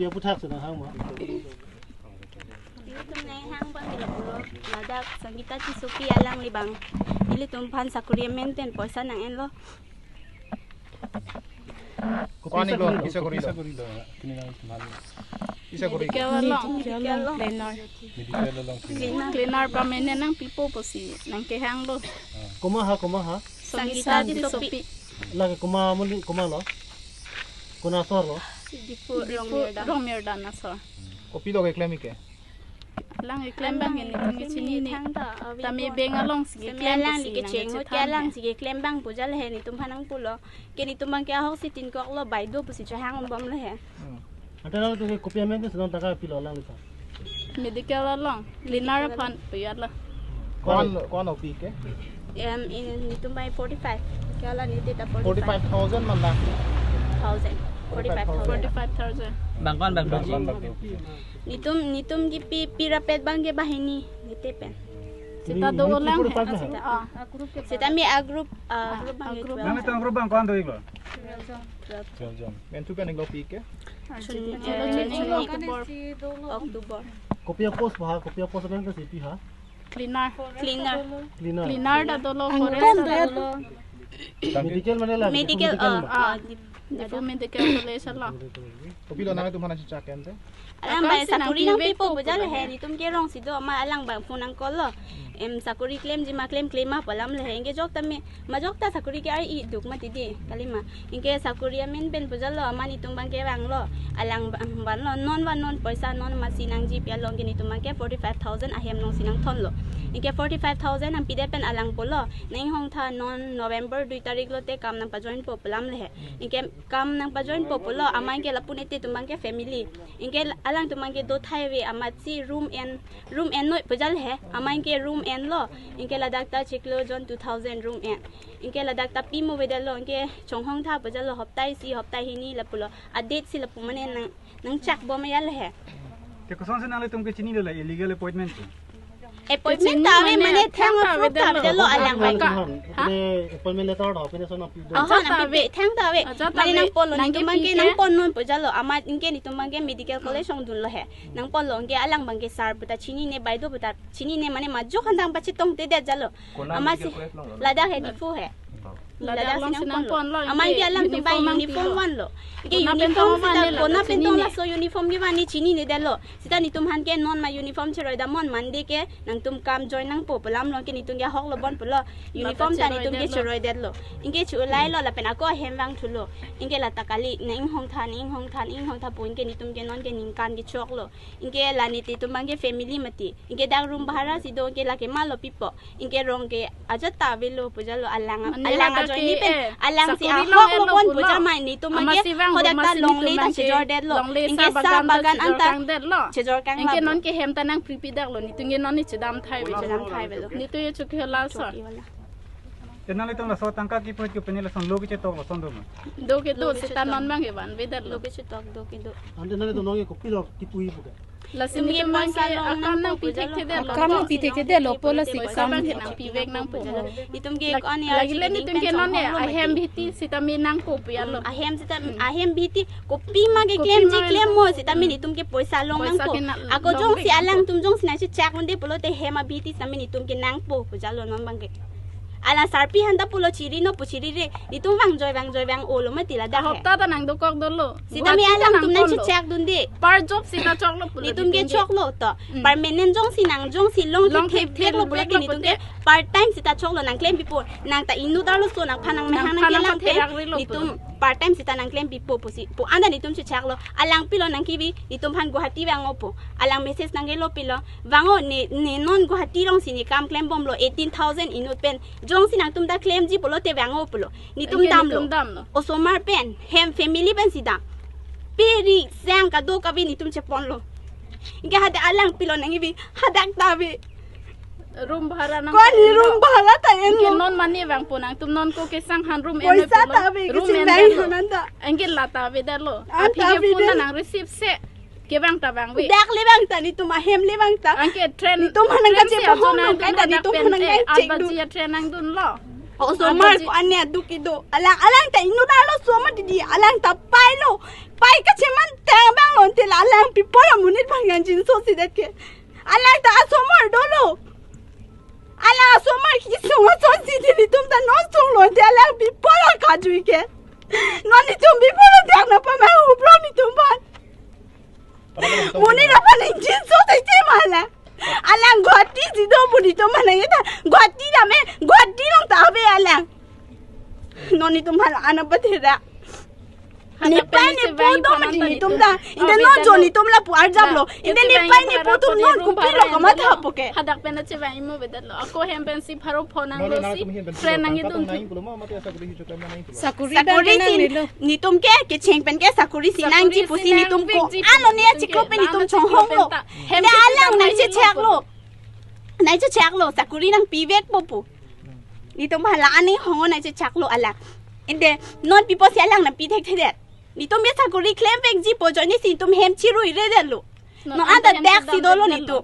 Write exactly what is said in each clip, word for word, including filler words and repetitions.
Puthak si nanghang ma? Ilitum nanghang abang ke lapulo, ladak Sangita Tissopi alangli abang ilitum aphan sakori amen pen poisa nang-enlo. Kopi, ko-an iklo, sakori lo? Pi sakori lo? Pi sakori lo? Pi sakori? Medical along. Medical along. Cleaner. Cleaner permanent nangpipo pusi nangkehanglo. Komat ha, komat ha? Sangita Tissopi. Lake komat amonit, komat lo? Konat asor lo? Diphu Rongmirda. Rongmirda asor. Kopilo keklem ik ke? Alang keklem abang ke nelitum ke chinine. Thangta avi tame pon. Bank alongsi keklem, alang pusi nang kecheng kachethan ke. Alang si keklem abang pu jal he nelitum aphan nangpulo. Ke nelitum abang ke ahok si tin kok lo, bai do pusi chehang umbom lo he. Hmm. Ante nangtum ke kopi amen si non tangka pilo alangliphan? Medical along, cleaner aphan piyat lo. Ko-an, ko-an opi ke? Em, in, nelitum bai forty-five. Ke ala nelitum ta forty-five. Forty-five thousand man la? Thousand. Forty-five thousand. Forty-five thousand. Bang ko-an, bang ko-an? Nelitum, nelitum kipi, pi rapet abang ke banghini, nelitum pen. Seta do nelitum ulang forty-five he. Seta. Ah. Seta mi a group, ah, group abang ke twelve. Nangtum group abang ko-an do iklo? Twelve jon. Twelve jon. Mentu pen iklo pi ke? June, eh, June, October. Kopi apost ba, kopi apost abang ke si pi ha? Cleaner. Cleaner. Cleaner. Cleaner ta dolo, forest ta dolo. Medical mane la? Medical, medical ah, ma? Ah, di-, Diphu Medical College lo. Kopilo nangtum aphan nangchechak ke ante? Alang abang si sakori nangpipo pu jal he, nelitum ke rong si do ma alang abang phone nang call lo. Em, sakori klemji ma klem, klem ma pu alam le he. Anke jok tame, majok ta sakori ke ari duk mati di, kalima. Anke sakori amen pen pu jal lo, amat nelitum abang ke vanglo. Alang abang vanlo, non va non poisa non amatsi nangji pi along ke nelitum abang ke forty-five thousand ahem alongsi nangthonlo. Anke forty-five thousand nangpidet pen alang pulo, nang-inghong tha, non November dui tarik lote kam nangpajoinpo pu alam le he. Anke kam nangpajoinpo pulo, amat anke lapu nelitum abang ke family. Anke alangtum abang ke do thai ave, amatsi room en, room ennoi pu jal he, amat anke room enlo. Anke ladak ta chiklo jon two thousand room en. Anke ladak ta pimo avedetlo, anke chonghong tha pu jal lo, hopta isi, hopta hini lapulo. A-date si lapu mane nang, nangchak bom ajal he. Te kosonsi nanglitum ke chinilo la illegal appointment ke? Appointment ta ave, mane thang approve ta avedetlo alang abang ke. Ha? Appointment letter do, appointment letter nangpi do? Aha, nangpipe, thang ta ave. Mane nangpon lo, nelitum abang ke nangpon non pu jal lo, amat anke nelitum abang ke Medical College along dunlo he. Nangpon lo, anke alang abang ke sir pu ta chinine, bai do pu ta chinine, mane majok aphan ta nangpachetongtedet jal lo. Amatsi ladak he, Diphu he. Ladak alongsi nangpon lo. Amat anke alangtum abang uniform vanlo. Anke uniform seta kona pen tong laso uniform kevan ne chininedetlo. Seta nelitum aphan ke non ma uniform cheroi dam non, Monday ke nangtum kam join nangpo pu alam lo, anke nelitum ke ahok lo bon pulo. Uniform ta nelitum ke cheroidetlo. Anke chulai lo lapen ako ahem vangthulo. Anke lata kali, nang-inghong tha, nang-inghong tha, nang-inghong tha pu, anke nelitum ke non ke ningkan kechoklo. Anke la nelitum abang ke family mati. Anke dak room bhara si do, anke lake malo pipo. Anke rong ke ajat ta avelo pu jal lo, alang, mane alang ladak ajoine ke, pen, eh, alang si sakori ahok lo bon pu jal ma, nelitum abang ke amatsi vang hadak ta longle ta chejordetlo. Longle, anke sa bagan ta chejor kangdetlo. Chejor kang. Anke non ke hem ta nangpipedak lo, nelitum ke non ne chedam thai ave. Chedam thai avelo. Nelitum ye chokhe la so. Chokhe wala. Te nanglitum laso tangka kipu ke pen lason lo kechetok lason do ma? Do kedo, seta non abang ke vanvedetlo. Lo kechetok do kedo. Ante nanglitum non ke kopilo kipu-i pu ke? Lasi nelitum abang ke akam nangpi thekthedetlo. Akam nangpi thekthedetlo, pu lasi poisa akam abang ke nangpivek nangpo. Nelitum ke lagi le nelitum ke non ne ahem bihiti sitame nangpo pu jal lo. Ahem seta, ahem bihiti kopi ma keklemji klem mo, sitame nelitum ke poisa long nangpo. Ako jongsi alangtum jongsi nangchechak unde pulote hem abihiti sitame nelitum ke nangpo pu jal lo non abang ke. Ala sarpi aphan ta pulo chiri non pu chirire. Nelitum vangjoi vangjoi vang-olo mati ladak he. Hopta ta nangdokok dolo. Sitame alangtum nangchechak dunde. Part job seta choklo pulo. Nelitum ke choklo to. Permanent jongsi nang, jongsi long theptheplo pulote nelitum ke part time seta choklo, nangklempipo. Nang ta inut arloso, nangphan nangmehang nangkelang pen nelitum part time seta nangklempipo pusi pu anta nelitum chechaklo. Alang pilo nangkebi, nelitum aphan Guwahati vang-opo. Alang message nangkelo pilo. Vang-o ne, ne non Guwahati alongsi ne kam klembomlo, eighteen thousand inut pen. Jongsi nangtum ta klemji pulote vang-o pulo. Nelitum damlo. Osomar pen, hem family pensi dam. Pe ri sang kadokave nelitum cheponlo. Anke hadak alang pilo nangkebi, hadak ta ave. Room bhara nang, ko-an room bhara ta enlo. Anke non mane vangpo nangtum, non ko kesang aphan room enlo. Poisa ta ave, room kesing en dai detlo. Anke la ta avedetlo. Aphi ke phone ta nang receive se. Kevang ta vangve. Dak le vang ta, nelitum ahem le vang ta. Anke train, nelitum aphan nangkache pohong lo, kaita nelitum aphan nangkachek dun. Train si ajo nang dak pen, eh, aat baji atrain nangdunlo. Osomar ko ane aduk kedo. Alang, alang ta inut arlo osomar didi. Alang ta pailo. Pai kacheman tang abang lo, ante la alang pi apor amonit abang nangchinso si det ke. Alang ta osomar dolo. Alang osomar kesung ason si di, netum ta non sunglo, ante alang pi apor akajui ke. Non netum pi apor adak na pamang upro netum aphan. Monit aphan nangchinso tete ma alang. Alang Guwahati si do pu netum aphan nang-e ta. Guwahati dam e, Guwahati along ta ave alang. Non netum aphan ana patera. Nepei nepo do mati netum ta. Ante non jo netum lapu arjap lo. Ante nepei nepo atum non kopilo kamatha po ke. Hadak pen chevang imo bedet lo. Ako hem pensi pharo phonang lo si. Friend nangdun. Sakori sakori dam si nanglo. Netum ke kecheng pen ke sakori si nangji pusi netum ko-an lo ne achiklo pen netum chonghong lo. Ne alang nangchechak lo. Nangchechak lo, sakori nangpivek po pu. Netum hala aning hongo nangchechak lo alang. Ante non pipo si alang nangpi thekthedet. Netum ya sakori klem vekji pu ajoine si netum hem chirui redet lo. Non anta dak si dolo netum.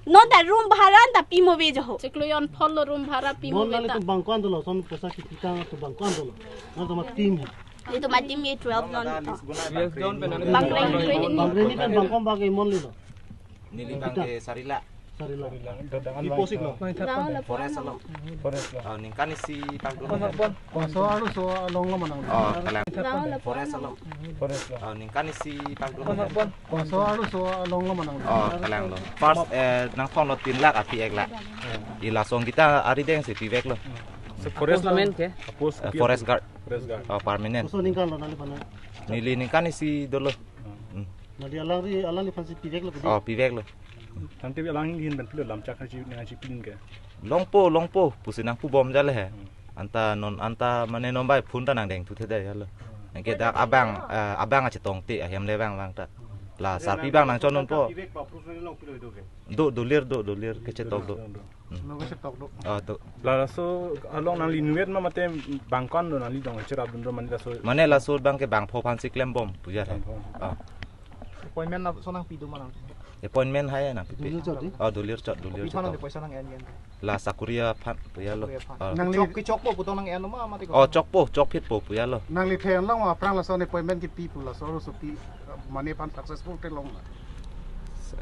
Non ta room bhara anta pi mo ve jo ho. Chiklo jon phonlo room bhara pi mo ve ta. Non nanglitum bang ko-an dolo, lason poisa kipitang atum bang ko-an dolo. Nanglitum ateam he. Netum ateam ye twelve non. Bang reng reng. Bang reng ni kan bang ko-an bang ke mon lilo. Neli bang ke sari lakh. Sari lakh. Di posik lo. Forest along. Forest along. Oh, ningkan isi pak dulu. Laso arloso along lo manang. Oh, kalang. Forest along. Forest along. Oh, ningkan isi pak dulu. Laso arloso along lo manang. Oh, kalang lo. First, eh, nangthon lo tin lakh, api ek lakh. Di lason kita arideng si pivek lo. So, forest permanent ke? Eh, forest guard. Forest guard. Oh, permanent. Laso ningkan lo nangli aphan? Neli ningkan isi dolo. Hmm. Nangli alangli, alangliphan si pivek lo ke di? Oh, pivek lo. Tangte alang hin pen pilo lamchak nangchi, nangchipin ke? Longpo, longpo pusi nangpubom jale he. Hmm. Anta non, anta mane non bai phone ta nangdeng thu theda ya lo. Nangke dak abang, eh, abang achetong te ahem le bang bang ta. La sarpi bang nangchonun po. Pivek pa proof nangli longpilo do ke? Do, dolir do, dolir kechetok do. Hmm. Nangke chetok do. Oh, do. Laso along nangli inutvet ma mate bang ko-an do nangli dong cherap dun do mane laso? Mane laso bang ke bangpho aphan si klembom pu ya he. Bangpho. Oh. Appointment laso nangpi do manang? Appointment hai nangpipe. Dolir chot di? Oh, dolir chot, dolir chot. Kopi aphan nangli poisa nang-en-en? La sakori aphan pu ya lo. Sakori aphan. Oh. Nangli chok kechok po putong nang-en ma mati ko? Oh, chokpo, chokphit po pu ya lo. Nangli theklong ma aphrang laso appointment kipi pu laso arloso pi mane aphan successful theklong ma?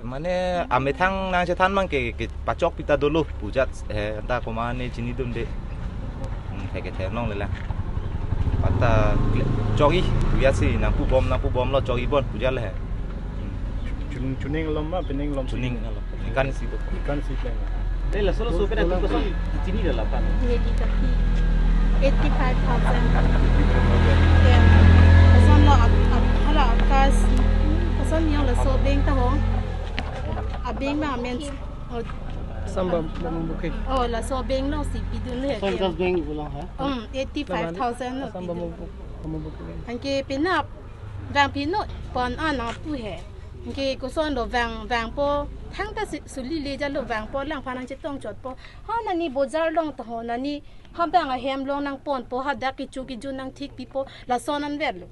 Mane amethang nangchethan bang ke, kepachok pita dolo pu jat he, anta komat ne chinidunde. Hmm, he ke theklongle lang. Anta kle-, chok-i pu ya si nangpubom, nangpubom lo chok-i bon pu jale he. Hmm. Chun-, chuning alom ma, pening alom? Chuning alom. Ningkan isi do. Ningkan isi klem. Eh, laso laso pen atum koson chini da lapan? Neli ta pi eighty five thousand. Ya. Koson lo ak-, ak-, hala akas. Koson yang laso bank ta ho. Abeng ma amen. Oh. Assam Bamboo Bouquet. Oh, laso abeng lo si pidun le. Assam Kas Bank ipulo ha? Um, eighty five thousand lo pidun. Assam Bamboo Bou-, Bamboo Bouquet. Anke penap vang pinu pon an apu he. Anke koson lo vang, vangpo thangta si, suli le jalo vangpo alangphan nangchetong chotpo. Ha nani bojar along ta ho nani ha bang ahem along nangponpo hadak kecho kejun nangthik pipo lason anvet lo.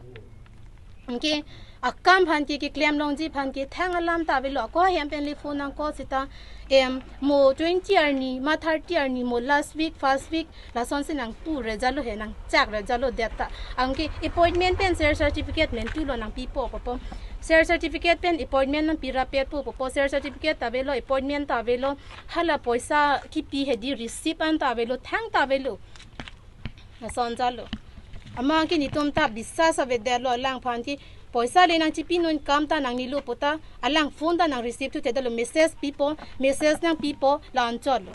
Anke akam aphan ke, keklem longji aphan ke thang alam ta avelo, ako ahem pen le phone nangko seta, em, mo twenty arni, ma thirty arni, mo last week, first week, lason si nangpu re jalo he, nangchak re jalo det ta. Anke appointment pen share certificate men tulo nangpipo popo. Share certificate pen appointment nangpi rapet po popo, share certificate ta avelo, appointment ta avelo, hala poisa kipi he di receipt an ta avelo, thang ta avelo. Lason jalo. Amat ke netum ta biswas avedet lo alangphan ke poisa le nangchipinun kam ta nangnelo pu ta alang phone ta nang receive thu theda lo, message pipo, message nangpipo la-an chot lo.